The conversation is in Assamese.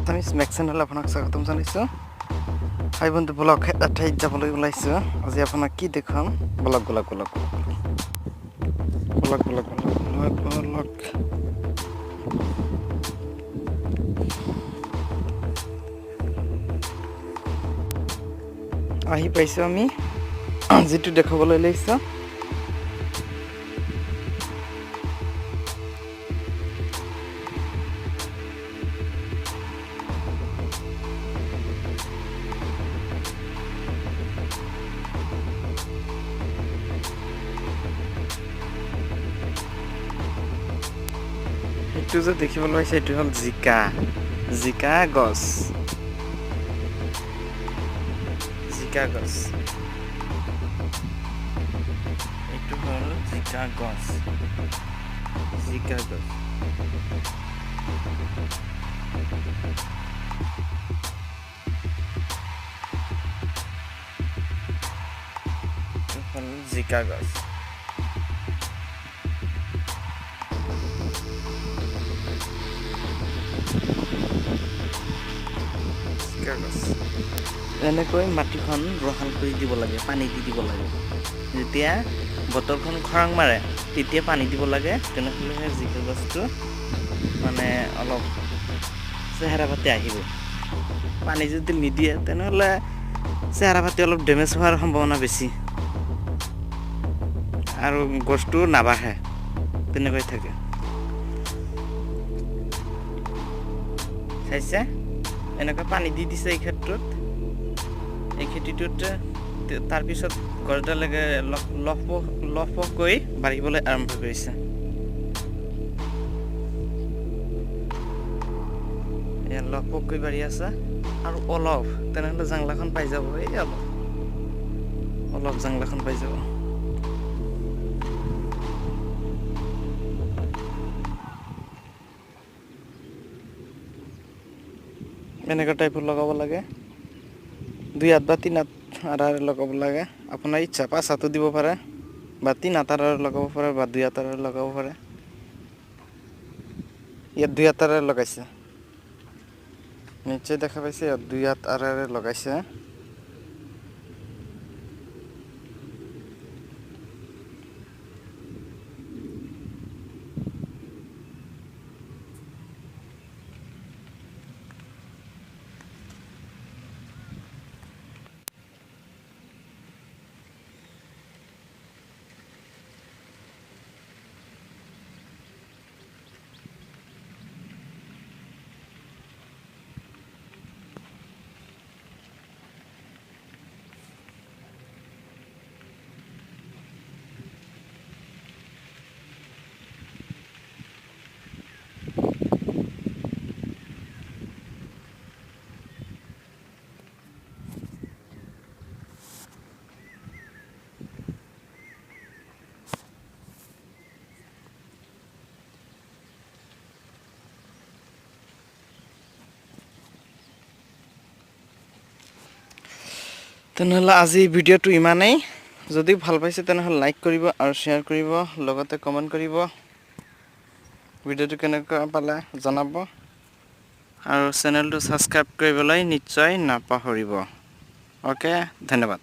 আছামিজ মেক চেনেল আপোনাক স্বাগতম জনাইছোঁ। হাই বন্ধু, বলক, এঠাইত যাবলৈ ওলাইছোঁ। আজি আপোনাক কি দেখুৱাম? বলক, বলক, বলক, বলক, বলক, বলক, বলক, বলক। আহি পাইছোঁ আমি যিটো দেখুৱাবলৈ লৈছোঁ। সেইটো যে দেখিবলৈ পাইছে, এইটো হ'ল জিকা, জিকা গছ, জিকা গছ। এইটো হ'ল জিকা গছ, জিকা গছ। এইটো হ'ল জিকা গছ, জিকা গছ। এনেকৈ মাটিখন ৰসাল কৰি দিব লাগে, পানী দি দিব লাগে। যেতিয়া বতৰখন খৰাং মাৰে, তেতিয়া পানী দিব লাগে। তেনেহ'লেহে জিকা গছটো মানে অলপ চেহেৰা পাতি আহিব। পানী যদি নিদিয়ে, তেনেহ'লে চেহেৰা পাতি অলপ ডেমেজ হোৱাৰ সম্ভাৱনা বেছি আৰু গছটো নাবাঢ়ে, তেনেকৈ থাকে। চাইছে, এনেকৈ পানী দি দিছে এই ক্ষেত্ৰত, এই খেতিটোত। তাৰপিছত গছডালে লহপহ লহপহকৈ বাঢ়িবলৈ আৰম্ভ কৰিছে। এয়া লহপহকৈ বাঢ়ি আছে। আৰু অলপ, তেনেহ'লে জাংলাখন পাই যাব। এই অলপ অলপ জাংলাখন পাই যাব। এনেকুৱা টাইপৰ লগাব লাগে, 2 হাত বা 3 হাত আৰাৰে লগাব লাগে। আপোনাৰ ইচ্ছা, 5 হাতো দিব পাৰে বা 3 হাত আৰাৰে লগাব পাৰে বা 2 হাত আৰাৰে লগাব পাৰে। ইয়াত 2 হাত আৰাৰে লগাইছে। নিশ্চয় দেখা পাইছে, ইয়াত 2 হাত আৰাৰে লগাইছে। তেনেহ'লে আজি ভিডিঅ'টো ইমানেই। যদি ভাল পাইছে, তেনেহ'লে লাইক কৰিব আৰু শ্বেয়াৰ কৰিব, লগতে কমেণ্ট কৰিব। ভিডিঅ'টো কেনেকুৱা পালে জনাব আৰু চেনেলটো ছাবস্ক্ৰাইব কৰিবলৈ নিশ্চয় নাপাহৰিব। অ'কে, ধন্যবাদ।